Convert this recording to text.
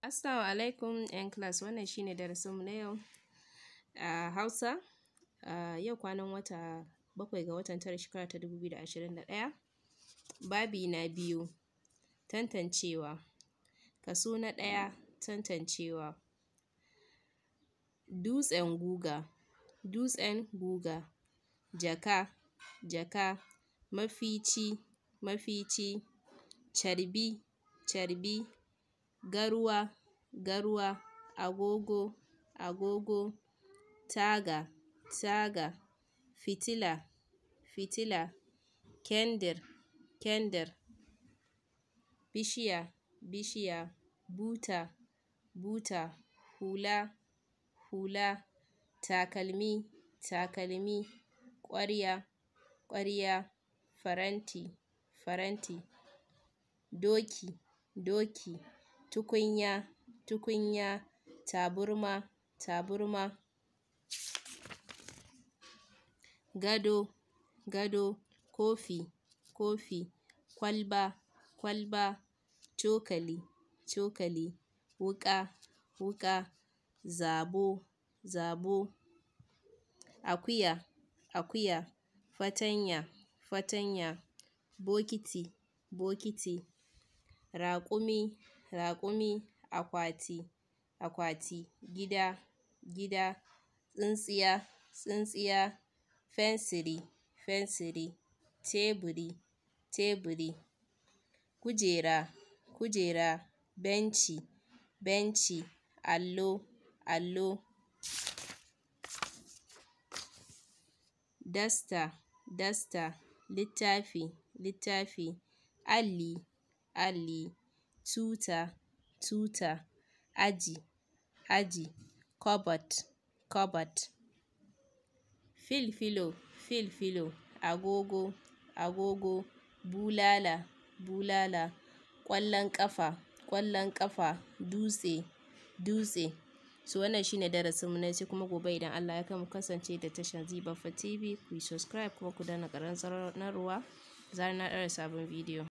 Assalamu alaikum ‘yan class, wannan shi ne darasinmu na yau a Hausa. Yau kwanan wata 7 ga watan 9 shekara ta 2021. Babi na biyu, tantancewa. Kaso na ɗaya, tantancewa. Dutsen guga, dutsen guga, jaka, jaka, mafici, mafici, carbi, carbi, garwa, garwa, agogo, agogo, taga, taga, fitila, fitila, kendir, kendir, bishiya, bishiya, buta, buta, hula, hula, takalmi, takalmi, ƙwarya, ƙwarya, faranti, faranti, doki, doki, tukunya, tukunya, taburma, taburma, gado, gado, kofi, kofi, kwalba, kwalba, cokali, cokali, wuƙa, wuƙa, zabo, zabo, akuya, akuya, fatanya, fatanya, bokiti, bokiti, raƙumi, raƙumi, akwati, akwati, gida, gida, tsintsiya, tsintsiya, fensiri, fensiri, teburi, teburi, kujera, kujera, benci, benci, allo, allo, dasta, dasta, littafi, littafi, alli, alli, tuta, tuta, aji, aji, kabad, kabad, filfilo, filfilo, agogo, agogo, bulala, bulala, ƙwallon ƙafa, ƙwallon ƙafa, dutse, dutse. So wannan shi ne darasinmu na yau, sai kuma gobe idan Allah ya kaimu. Kasance da tashar Zee Baffa TV, ku yi subscribe kuma ku danna ƙararrawar sanarwa da zarar na ɗaura sabon bidiyo.